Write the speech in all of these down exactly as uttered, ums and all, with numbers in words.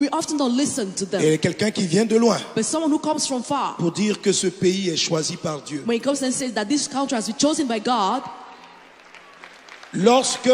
We often don't listen to them. Et quelqu'un qui vient de loin But someone who comes from far, pour dire que ce pays est choisi par Dieu. When he comes and says that this country has been chosen by God, Lorsque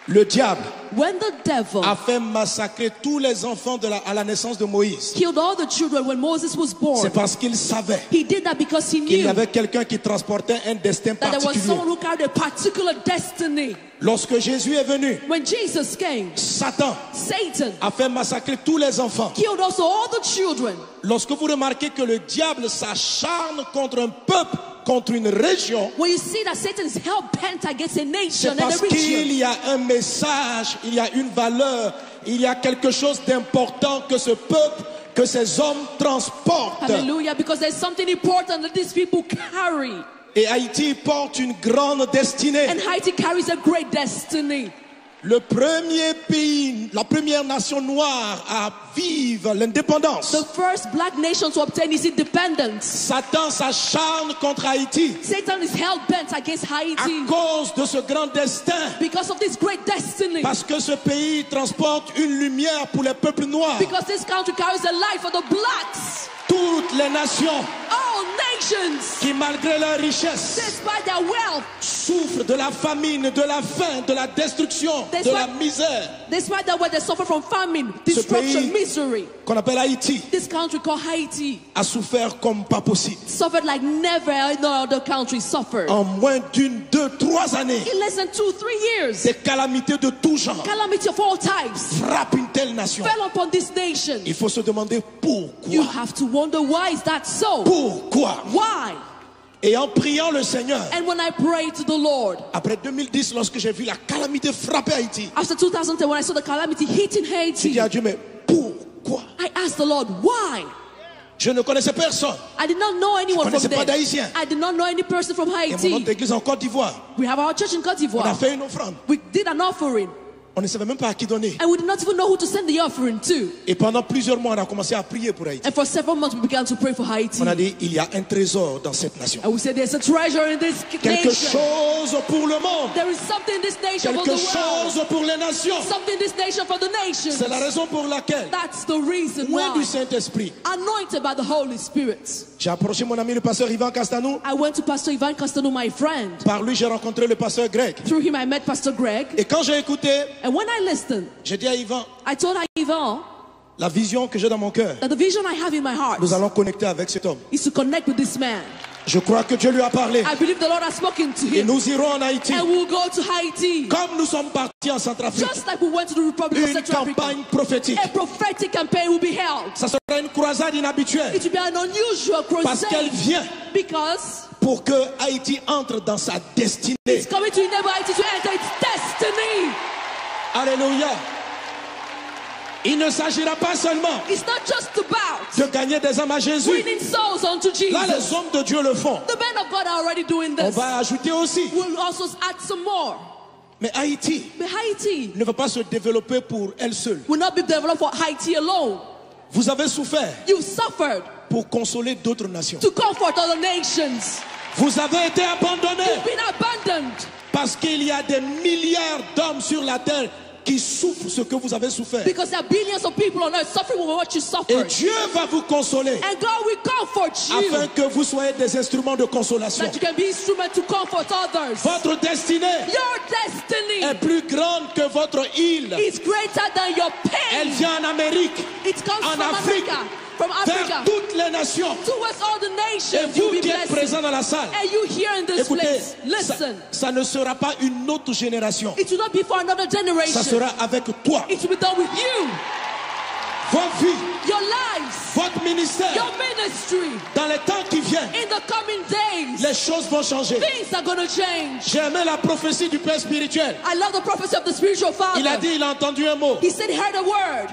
le diable when the devil a fait massacrer tous les enfants de la- à la naissance de Moïse, killed all the children when Moses was born, c'est parce qu'il savait he did that because he qu'il y knew avait quelqu'un qui transportait un destin that there was particulier. Someone who carried a particular destiny. Lorsque Jésus est venu, When Jesus came, Satan Satan a fait massacrer tous les enfants. Killed also all the children. Lorsque vous remarquez que le diable s'acharne contre un peuple, contre une région, When you see that Satan is hell bent against a c'est nation and a parce qu'il region, y a un message, il y a une valeur, il y a quelque chose d'important que ce peuple, que ces hommes transportent. Hallelujah, because there's something important that these people carry. Et Haïti porte une grande destinée. And Haiti carries a great destiny. Le premier pays, la première nation noire à vivre l'indépendance. The first black nation to obtain its independence. Satan s'acharne contre Haïti Satan is hell bent against à Haiti cause de ce grand destin. Because of this great destiny. Parce que ce pays transporte une lumière pour les peuples noirs. Because this country carries a light for the blacks. Toutes les nations, All nations, qui malgré leur richesse, despite their wealth, souffrent de la famine, de la faim, de la destruction, de la misère. Despite that, where they suffer from famine, destruction, pays- misery, Qu'on appelle Haïti, this country called Haiti a souffert comme pas possible. Suffered like never no other country suffered. En moins d'une, deux, trois années, In less than two, three years, des calamités de tout genre calamity of all types frappent une telle nation. Fell upon this nation. Il faut se demander pourquoi. You have to wonder, why is that so? Pourquoi? Why? Et en priant le Seigneur, And when I prayed to the Lord, après deux mille dix, lorsque j'ai vu la calamité frapper Haïti, after two thousand ten, when I saw the calamity hitting j'ai Haiti, dit à Dieu, mais pourquoi? I asked the Lord, why? Je ne connaissais personne. I did not know anyone from connaissais pas there. d'Haïtien. I did not know any person from Et mon nom Haiti. D'église en Côte d'Ivoire. We have our church in Côte On a d'Ivoire. Fait une offrande. We did an offering, On ne savait même pas à qui donner. And we did not even know who to send the offering to. Et pendant plusieurs mois, on a commencé à prier pour Haïti. And for several months, we began to pray for Haiti. On a dit, il y a un trésor dans cette nation. And we said, there's a treasure in this Quelque nation. Chose pour le monde. There is something in this nation for the Quelque world. Chose pour les nations. Something in this nation for the nations. C'est la raison pour laquelle, That's the reason loin du why. Saint-Esprit, Anointed by the Holy Spirit. J'ai approché mon ami le pasteur Ivan Castanou. I went to Pastor Ivan Castanou, my friend. Par lui, j'ai rencontré le pasteur Greg. Through him, I met Pastor Greg. Et quand j'ai écouté, And when I listened, j'ai dit à Ivan, I told Ivan la vision que j'ai dans mon cœur, that the vision I have in my heart nous allons connecter avec cet homme. Is to connect with this man. Je crois que Dieu lui a parlé. I believe the Lord has spoken to Et him. Nous irons en Haïti. And we'll go to Haiti. Comme nous sommes partis en Centrafrique. Just like we went to the Republic of Une Central Africa. Campagne prophétique. A prophetic campaign will be held. Ça sera une croisade inhabituelle. It will be an unusual Parce qu'elle crusade. Vient Because pour que Haïti entre dans sa destinée. It's coming to enable Haiti to enter its destiny. Alléluia. Il ne s'agira pas seulement It's not just about de gagner des âmes à Jésus. Winning souls unto Jesus. Là, les hommes de Dieu le font. The men of God are already doing this. On va ajouter aussi. We'll also add some more. Mais Haïti But Haiti ne va pas se développer pour elle seule. Will not be developed for Haiti alone. Vous avez souffert You've suffered pour consoler d'autres nations. To comfort other nations. Vous avez été abandonnés. You've been abandoned. Parce qu'il y a des milliards d'hommes sur la terre qui souffrent ce que vous avez souffert. Because there are billions of people on earth suffering with what you Et suffered. Dieu va vous consoler And God will comfort you. Afin que vous soyez des instruments de consolation. That you can be instrument to comfort others. Votre destinée Your destiny est plus grande que votre île. Is greater than your Elle pain. Vient en Amérique, It comes en from Afrique, Africa, from vers Africa, toutes les nations. Towards all the Et nations. Vous You'll be qui êtes blessed. Présents dans la salle, And you here in this Écoutez, place. ça, Listen. Ça ne sera pas une autre génération. It will not be for another generation. Ça sera avec toi. It will be done with you. Vos vies, Your lives. Votre ministère, Your ministry. Dans les temps qui viennent, In the coming days. Les choses vont changer. Things are going to change. J'ai aimé la prophétie du Père spirituel. I love the prophecy of the spiritual father. Il a dit, il a entendu un mot. He said he heard a word.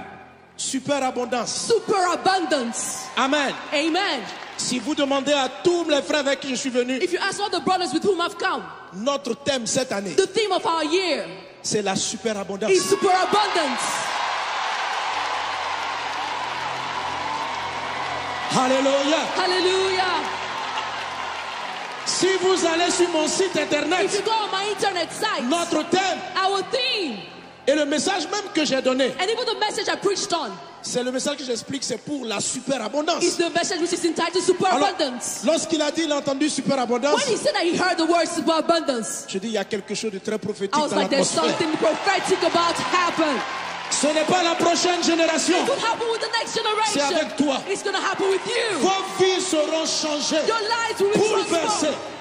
Superabondance. Superabundance. Amen. Amen. Si vous demandez à tous les frères avec qui je suis venu, If you ask all the brothers with whom I've come, notre thème cette année, the theme of our year c'est la superabondance. Is superabundance. Alléluia. Hallelujah. Si vous allez sur mon site internet, If you go on my internet site, notre thème, our theme Et le message même que j'ai donné, And even the message I preached on c'est le message que j'explique, c'est pour la superabondance. Is the message which is entitled Alors, Superabundance. Lorsqu'il a dit, il a entendu superabondance, When he said that, he heard the word superabundance. Je dis, il y a quelque chose de très prophétique I was dans like, there's l'atmosphère. Something prophetic about to happen. Ce n'est pas la prochaine génération. It could happen with the next C'est generation. Avec toi. It's going to happen with you. Vos vies seront changées, Your lives will be bouleversées transformed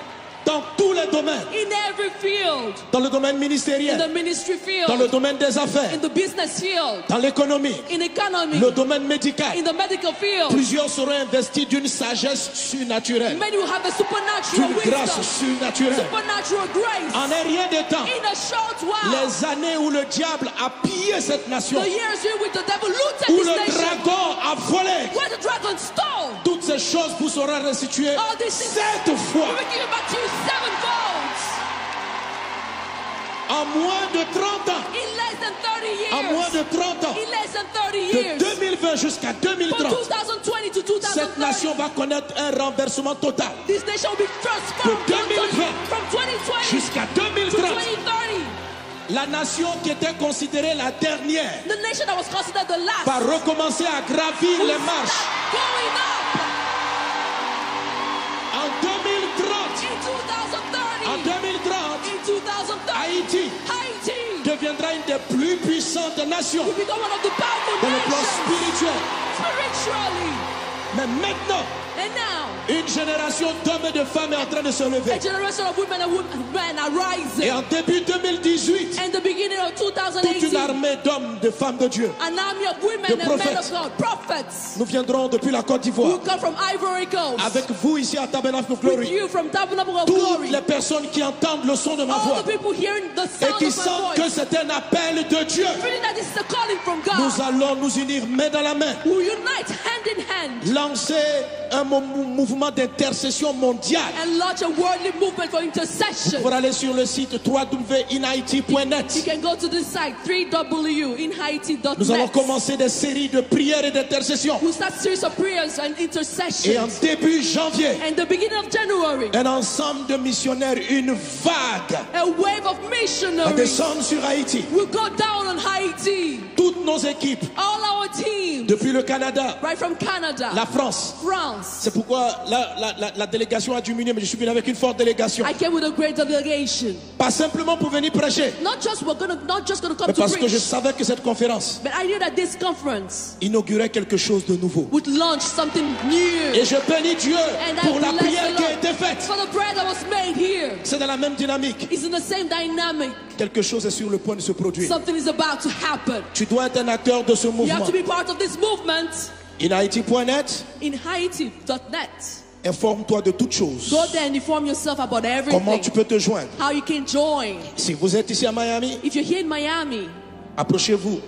dans tous les domaines. In every field. Dans le domaine In the ministériel, ministry field. Dans le domaine des affaires, In the business field. Dans l'économie, In economy. Le domaine médical. In the medical field. Plusieurs seront investis d'une sagesse surnaturelle, Many will have a supernatural d'une grâce wisdom. Surnaturelle. Supernatural grace. En un rien de temps, In a short while. Les années où le diable a pillé cette nation, The years in which the devil looted Où this le nation. Dragon a volé, Where the dragon stole. Toutes ces choses vous seront restituées All these things sept fois. Will be given back to you sevenfold. En moins de trente ans, In less than thirty years. En moins de trente ans, In less than thirty de years. deux mille vingt jusqu'à From deux mille trente, two thousand twenty to Cette nation two thousand thirty. Va connaître un renversement total. This nation will be transformed De deux mille vingt totally. From twenty twenty Jusqu'à to deux mille trente, twenty thirty. La nation qui était considérée la dernière The nation that was considered the last. Va recommencer à gravir les marches. Going up. En deux mille trente, In two thousand thirty. En deux mille trente, In two thousand thirty. Haïti Haiti. Deviendra une des plus puissantes nations Will become one of the powerful dans le plan nations. Spirituel. Spiritually. Mais maintenant, And now. Une génération d'hommes et de femmes est en train de se lever. A generation of women and women are rising. Et en début deux mille dix-huit, In the beginning of Toute une two thousand eighteen, armée d'hommes, de femmes de Dieu, An army of women de and men prophètes. Of God, prophets. Nous viendrons depuis la Côte Who d'Ivoire. Come from Ivory Coast. Avec vous ici à Tabernacle of With Glory. You from Tabernacle of Toutes Glory. Les personnes qui entendent le son de ma All voix The people hearing the et sound qui Of my sentent voice. Que c'est un appel de Dieu, Feeling that this is a calling from God. Nous allons nous unir main dans la main. We'll unite hand in hand. Lancer un mo- mou- mouvement d'intercession mondial. And launch a worldly movement for intercession. Vous pouvez aller sur le site trois W in Haiti point net. You can go to this site, three W in Haiti dot net. Nous allons commencer des séries de prières et d'intercessions. We'll start series of prayers and intercessions. Et en début janvier, And the beginning of January, un ensemble de missionnaires, une vague a wave of va missionaries descendre sur Haïti. Will go down on Haiti. Toutes nos équipes, All our teams, depuis le Canada, right from Canada, la France. France. C'est pourquoi la, la, la, la délégation a diminué, mais je suis venu avec une forte délégation. I came with a great delegation. Pas simplement pour venir prêcher, Not just we're gonna, not just gonna come mais to parce que je preach, savais que cette conférence but I knew that this conference inaugurait quelque chose de nouveau. Would launch something new. Et je bénis Dieu And I pour la bless prière the qui a Lord été faite. For the prayer that was made here. C'est dans la même dynamique. It's in the same dynamic. Quelque chose est sur le point de se produire. Something is about to happen. Tu dois être un acteur de ce You mouvement. Have to be part of this movement. In Haiti point net, In Haiti dot net. Informe-toi de toutes choses. Go there and inform yourself about everything. Comment tu peux te joindre? How you can join. Si vous êtes ici à Miami, If you're here in Miami, approchez-vous.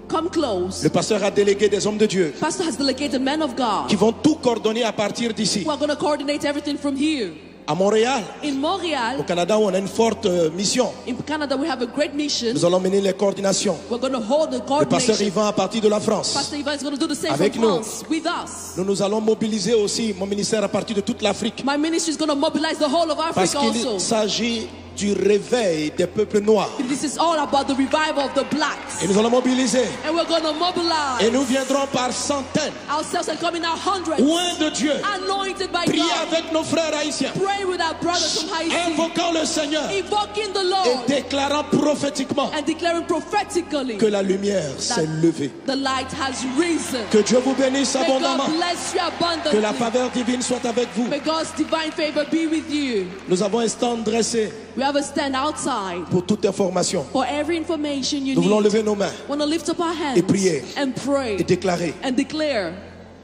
Come close. Le pasteur a délégué des hommes de Dieu. Pastor has delegated men of God. Qui vont tout coordonner à partir d'ici. Who are going to coordinate everything from here. À Montréal, In Montréal, au Canada, on a une forte euh, mission. In Canada, we have a great mission. Nous allons mener les coordinations. We're going to hold the Le pasteur coordination. Yvan à partir de la France. Pastor Yvan is going to do the same Avec from nous. France with us. Nous, nous allons mobiliser aussi mon ministère à partir de toute l'Afrique. My ministry is going to mobilize the whole of Parce Africa qu'il also. S'agit du réveil des peuples noirs. This is all about the revival of the blacks. Et nous allons mobiliser. And we're going to mobilize Et nous viendrons par centaines. Ourselves and come in our hundreds. Oint de Dieu. Anointed by Prier God. Avec nos frères haïtiens. Pray with our brothers from Haiti. Invoquant le Seigneur. Invoking the Et Lord. Déclarant prophétiquement And declaring prophetically que la lumière s'est levée. The light has risen. Que Dieu vous bénisse May abondamment. God bless you abundantly. Que la faveur divine soit avec vous. May God's divine favor be with you. Nous avons un stand dressé We have a stand outside pour toute information. For every information you Nous voulons need. Lever nos mains Want to lift up our hands Et prier. And pray Et déclarer And declare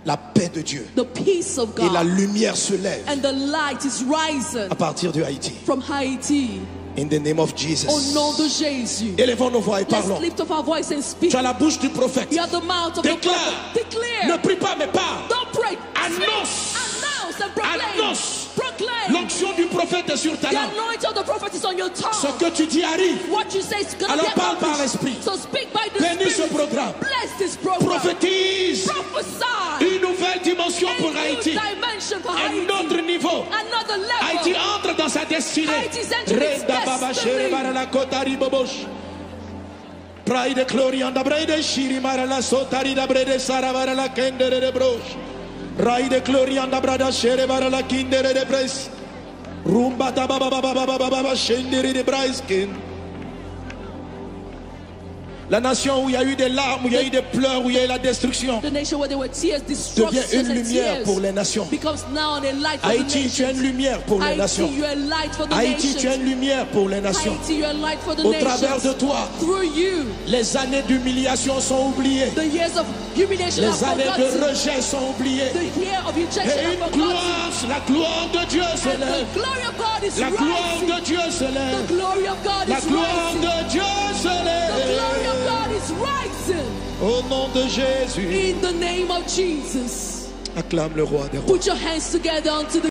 la paix de Dieu. The peace of Et la God. Lumière se lève And the light is rising à partir de Haïti. From Haiti. In the name of Jesus. Au nom de Jésus. Élevons nos voix et parlons. Let's lift up our voice and speak. Tu as la bouche du prophète. You have the mouth of Déclare. The prophet. Declare. Ne prie pas, mais parle. Don't pray. Annonce. Speak. Announce and proclaim. Annonce. Proclaim. L'onction du prophète est sur ta The langue. Anointing of the prophet is on your tongue. Ce que tu dis arrive. What you say is gonna Alors be parle par accomplished. l'esprit. So speak by the Bénis ce Spirit. Programme. Bless this program. Prophétise. Prophesy. Une nouvelle dimension pour Haïti. Dimension for Un Haiti. Autre niveau. Another level. Haïti entre dans sa destinée. Haiti's entering its Reda baba destiny. Shere Barala Kota Ribobosh. Pray de Clorianda, Bray de Shiri, Marala Sotari, da Bre de Sara, Marala Kendere de Brosh. Ray de Clorianda, Brada Shere, Marala Kindere de Pres. Rumba, Taba, Baba, Baba, Baba, Baba, Shendere de Braiskin. La nation où il y a eu des larmes, où il y a eu des pleurs, où il y a eu la destruction, The nation where there were tears, devient destruction, une and lumière tears pour les nations. Becomes now a light for the Haïti, tu es une nations. lumière pour les Haïti, nations. You are a light for the Haïti, tu es nations. Une lumière pour les nations. Haïti, you are a light for the Au travers nations. De toi, Through you, les années d'humiliation sont oubliées. The years of humiliation Les années de rejet sont oubliées. The year of rejection. Et une gloire, la gloire de Dieu s'élève. The glory of God is La gloire de Dieu s'élève. The glory of God La gloire de Dieu s'élève. The glory of God is rising. Au nom de Jésus. In the name of Jesus. Acclame le roi des rois. Put your hands together unto the